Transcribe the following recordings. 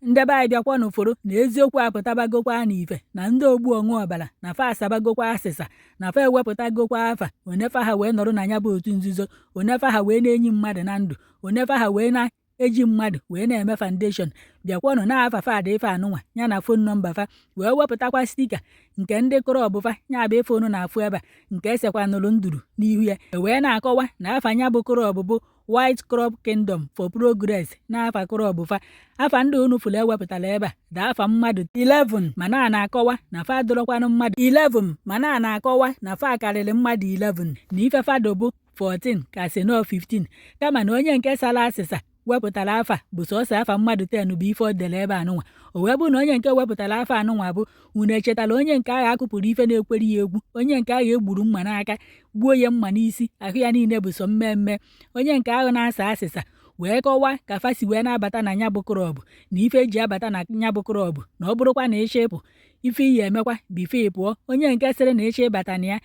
Ndị be anyị, bịakwanụ fụrụ na eziokwu apụtabagokwa n'ife na ndị ogbu ọṅụ ọbara na fa asabagokwa asịsa na fa ewepụtagokwa afa onefa ha wee nọrọ na ya bụ otu nzuzo, onefa ha wee na-enyi mmadụ na ndụ, onefa ha wee na-eji mmadụ wee na-eme foundation. Bịakwanụ na afa fa dị ife anụnwa ya na phone number fa, wee wepụtakwa sticker nke ndị club fa, ya bụ ife unu na-afụ ebe a nke esekwanụrụ nduru n'ihu ya, e wee na-akọwa na afa ya bụ club bụ White Crop Kingdom for Progress. N'afa club fa, afa ndị unu fụrụ ewepụtara ebe a daa afa mmadụ 11, mana a na-akọwa na fa adọrọkwanụ mmadụ 11, mana a na-akọwa na fa karịrị mmadụ 11, na ife fado bụ 14 ka si nọọ 15, kama na onye nke sara asịsa wepụtara afa bụ sọsọ afa mmadụ 10 bụ ife o dere ebe anụnwa. O wee bụ na onye nke wepụtara afa anụnwa bụ, unu echetala onye nke ahụ akụpụrụ ife na-ekwere ya egwu, onye nke ahụ egburu mma n'aka, gbuo ya mma n'isi, ahụ ya niile bụ sọ mmemme, onye nke ahụ na-asa asịsa wee kọwaa ka fa si wee na-abata na nya bụ club, na ife eji abata na nya bụ club, na ọ bụrụkwa na ịchọ ịpụ, ife iyi emekwa bụ ife ị pụọ. Onye nke sịrị na ịchọ ịbata na ya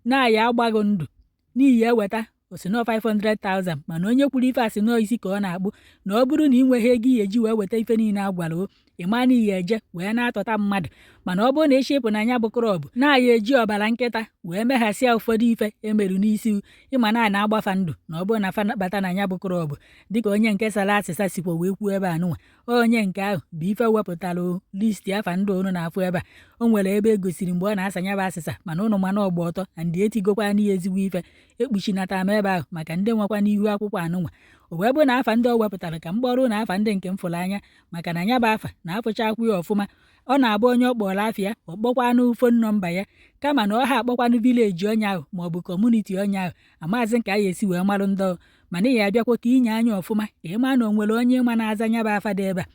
na-aya agbaghị ndụ n'ihi eweta osinọ 500,000, mana onye kwuru ife asị nọọ isi ka ọ na-akpụ, na ọ bụrụ na ị nweghị ego ihe eji wee weta ife niile a gwara o ịma na ihe eje wee na-atọta mmadụ, mana ọ bụrụ na ịchọ ịpụ na ya bụ club, na-aya eji ọbara nkịta wee meghasịa ụfọdụ ife emerụ n'isi, ịma na a na-agbafa ndụ na ọ bụrụ na fa bata na ya bụ club, dịka onye nke sara asịsa sikwa wee kwuo ebe anụnwa. Onye nke ahụ bụ ife wepụtara list afa ndị unu na-afụ ebe a. O nwere ebe e gosiri mgbe ọ na-asa ya bụ asịsa, mana ụnụ mana ọgba ọtọ and etigokwa n'ihe ezigbo ife ekpuchinata m ebe ahụ maka ndị nwekwa n'ihu akwụkwọ anụnwa. O wee bụ na afa ndị o wepụtara ka m kpọrọ na afa ndị nke m fụrụ anya, maka na ya bụ afa na-afụchakwu ya ọfụma. Ọ na-abụ onye ọ kpọrọ afa ya, ọ kpọkwanụ phone number ya, kama na ọ ha akpọkwanụ village onye ahụ maọbụ community onye ahụ, amaazị ka a ya esi wee marụ ndị. Mana ị ya abịakwa ka inye anya ọfụma ka ị maa na o nwere onye ịma na-aza nya bụ afa dị ebe a.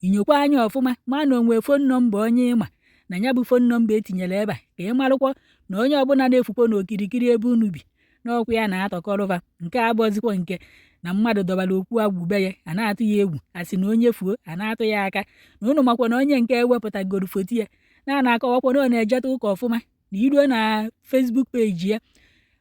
Inyokwa anya ọfụma maa na o nwere phone number onye ịma na ya bụ phone number etinyere ebe a, ka ị marụkwa na onye ọbụla na-efukwa n'okirikiri ebe unu bi n'ọkwa ya na-atọkọrọfa. Nke a abụọzikwa nke na mmadụ dọbara okwu agwụ be ya, a na-atụ ya egwu, a sị na onye fuo a na-atụ ya aka. Na unu makwa na onye nke ewepụtagoro foto ya na na-akọwakwa na ọ na-ejeta ụka ọfụma, na iruo na Facebook page ya,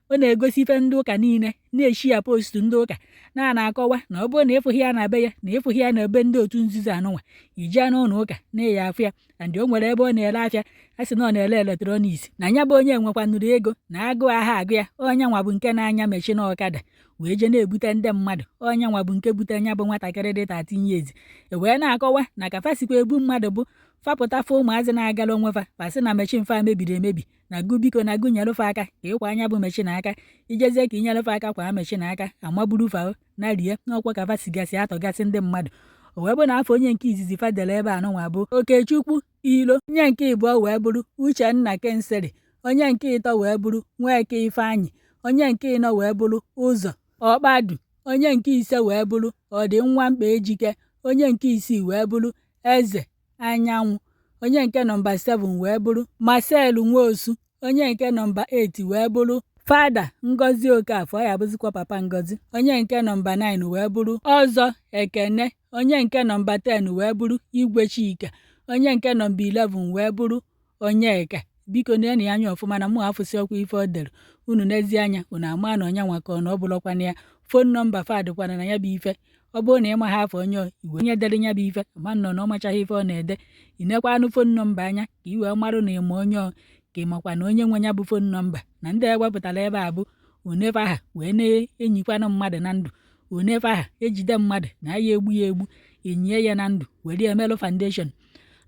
ọ na-egosi ife ndị ụka niile, na-eshi ya post ndị ụka, na na-akọwa na ọ bụrụ na ịfụghị ya na be ya, na ịfụghị ya na ebe ndị otu nzuzo anụnwa, ijee n'ụlọ ụka na ịya afụ ya. And o nwere ebe ọ na-ere afịa, a sị na ọ na-ere electronics, na ya bụ onye nwekwanụrụ ego na agụụ aha agụ ya. Onye nwa bụ nke na-anya machine ọkada wee jee na-ebute ndị mmadụ, onye nwa bụ nke bute nya bụ nwatakịrị dị 13 years. E wee na-akọwa na ka fa sikwa ebu mmadụ bụ fapụta fa ụmụazị na-agara onwe fa, fasị na machine fa mebiri emebi, na gụ biko na gụ nyere fa aka ka ịkwa anya bụ machine aka, ijezie ka inyere fa aka kwa machine aka, amaburu fa na rie n'ọkwa ka fa sigasị atọgasị ndị mmadụ. O wee bụ na afọ onye nke izizi fa dere ebe anụnwa bụ Okechukwu Ilo, onye nke ịbụọ wee bụrụ Uchenna Kensịrị, onye nke ịtọ wee bụrụ Nweke Ifeanyị, onye nke ịnọ wee bụrụ Ụzọ Ọkpadu, onye nke ise wee bụrụ Ọdịnwa Mkpa Ejike, onye nke isii wee bụrụ Eze Anyanwụ, onye nke nọmba 7 wee bụrụ Marcel Nwosu, onye nke nọmba 8 wee bụrụ Fada Ngozi Okafọ, ọ ya bụzikwa Papa Ngozi, onye nke nọmba 9 wee bụrụ Ọzọ Ekene, onye nke nọmba 10 wee bụrụ Igwe Chika, onye nke nọmba 11 wee bụrụ Onyeka. Biko neenụ ya anya ọfụma na mụ afụsị ọkwa ife o dere. Unu n'ezi anya unu ama na onye nwa ka ọ na ọ bụrụkwana ya. Phone number fa dịkwana na ya bụ ife. Ọ bụrụ na ị maghị afọ onye iwe onye dere ya bụ ife ma nọ na ọ machaghị ife ọ na-ede, inekwanụ phone number anya ka ị wee marụ na ịma onye ọ ka ị makwa na onye nwe ya bụ phone number. Na ndị ewepụtara ebe a bụ onefe aha wee na-enyikwanụ mmadụ na ndụ, onefe aha ejide mmadụ na ya egbu ya egbu, enyie ya na ndụ were emelụ foundation,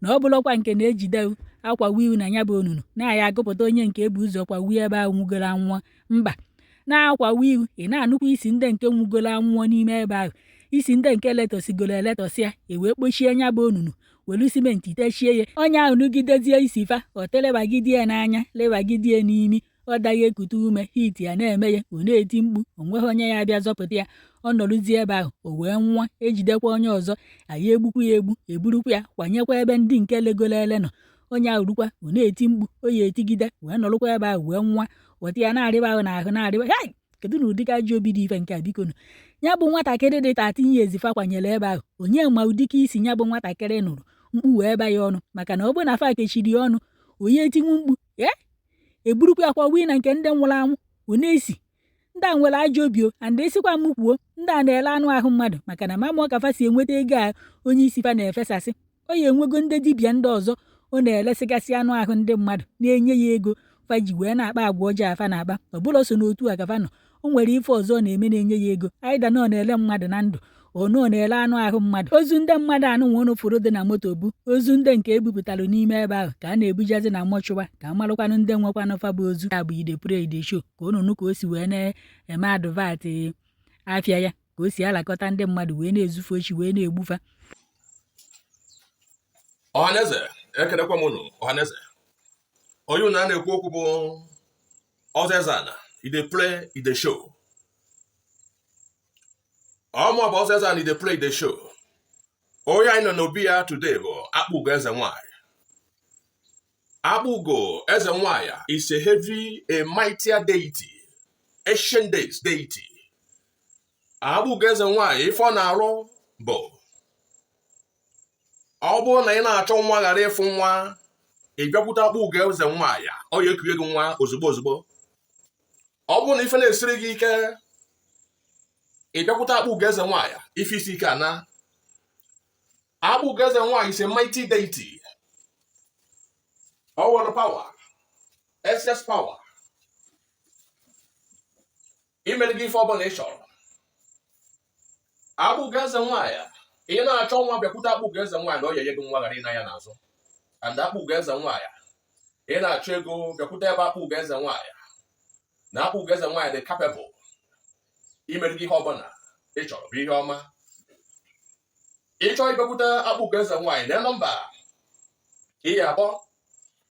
na ọ bụrụkwa nke na-ejide akwa wiu na ya bụ onunu na-aya agụpụta onye nke ebu ụzọ kwa wiu ebe ahụ nwugoro anwụọ mba na-akwa wiu. Ị na-anụkwa isi ndị nke nwugoro anwụọ n'ime ebe ahụ, isi ndị nke letọsigoro eletọsịa, e wee kpochie ya bụ onunu, welu simenti techie ya. Onye ahụ nụgidezie isi fa, ọ telebagidie n'anya, lebagidie n'imi, ọ daghị ekute ume, hit ya na-eme ya, ọ na-eti mkpu, o nweghị onye ya abịa zọpụta ya. Ọ nọrụzie ebe ahụ o wee nwụọ. Ejidekwa onye ọzọ, anyị egbukwa ya egbu, eburukwa ya kwanyekwa ebe ndị nke legolo ele nọ. Onye ahụ rukwa, ọ na-eti mkpu, o ya etigide wee nọrụkwa ebe ahụ wee nwụọ. Weta ya na-arịba ahụ n'ahụ na-arịba. Hei, kedu na ụdịka ajọ obi dị ife nke a? Biko nụ, ya bụ nwatakịrị dị 13 years fa kwanyere ebe ahụ, onye ma ụdịka isi ya bụ nwatakịrị nụrụ mkpu wee ba ya ọnụ, maka na ọ bụrụ na fa kechiri ya ọnụ, onye etinwu mkpu ee eburukwa akwa wii na nke ndị nwụrụ anwụ ọ na-esi. Ndị a nwere ajọ obi o, and esikwa m kwuo, ndị a na-ele anụ ahụ mmadụ, maka na ma mụọ ka fa si enweta ego a onye isi fa na-efesasị. Ọ ya enwego ndị dibịa ndị ọzọ ọ na-elesigasị anụ ahụ ndị mmadụ na-enye ya ego fa ji wee na-akpa agwa ọjọọ a fa na-akpa. Ọ bụrọ sọ n'otu a ka fa nọ. O nwere ife ọzọ ọ na-eme na-enye ya ego, either na ọ na-ele mmadụ na ndụ or na ọ na-ele anụ ahụ mmadụ. Ozu ndị mmadụ anụnwa ụnụ fụrụ dị na moto bụ ozu ndị nke ebupụtara n'ime ebe ahụ ka a na-ebujazi na mortuary ka a marụkwanụ ndị nwekwanụ fa bụ ozu. Ya bụ I dey play I dey show ka ụnụ nụ ka o si wee na-eme advert afịa ya, ka o si alakọta ndị mmadụ wee na-ezu fa oshi wee na-egbu fa. Ọhaneze, ekelekwa m unu. Ọhaneze, onye unu a na-ekwu okwu bụ Ọzọ Eze-Ana, I dey play I dey show. Ọ mụ bụ Ọzọ Eze-Ana, I dey play I dey show. Onye anyị nọ n'obi ya today bụ Akpụgo Eze Nwanyị. Akpụgo Eze Nwanyị is a heavy, a mightier deity, ancient days deity. Akpụgo Eze Nwanyị, ife ọ na-arụ bụ ọ bụrụ na ị na-achọ nwa ghara ịfụ nwa, ị bịakwute Akpụgo Eze Nwanyị, ọ ya ekunye gị nwa ozugbo ozugbo. Ọ bụrụ na ife na-esiri gị ike, ị bịakwute Akpụgo Eze Nwanyị, ife isi ike ana. Akpụgo Eze Nwanyị is a mighty deity. Ọ nwere power, excess power imere gị ife ọbụla ị chọrọ. Akpụgo Eze Nwanyị, ị na-achọ nwa, bịakwute Akpụgo Eze Nwanyị na ọ ya enye gị nwa ghara ịna ya n'azụ. And Akpụgo Eze Nwanyị, ị na-achọ ego, bịakwute ebe Akpụgo Eze Nwanyị na Akpụgo Eze Nwanyị dị capable imere gị ihe ọbụla ị chọrọ bụ ihe ọma. Ị chọọ ịbịakwute Akpụgo Eze Nwanyị, na nọmba ị ya akpọ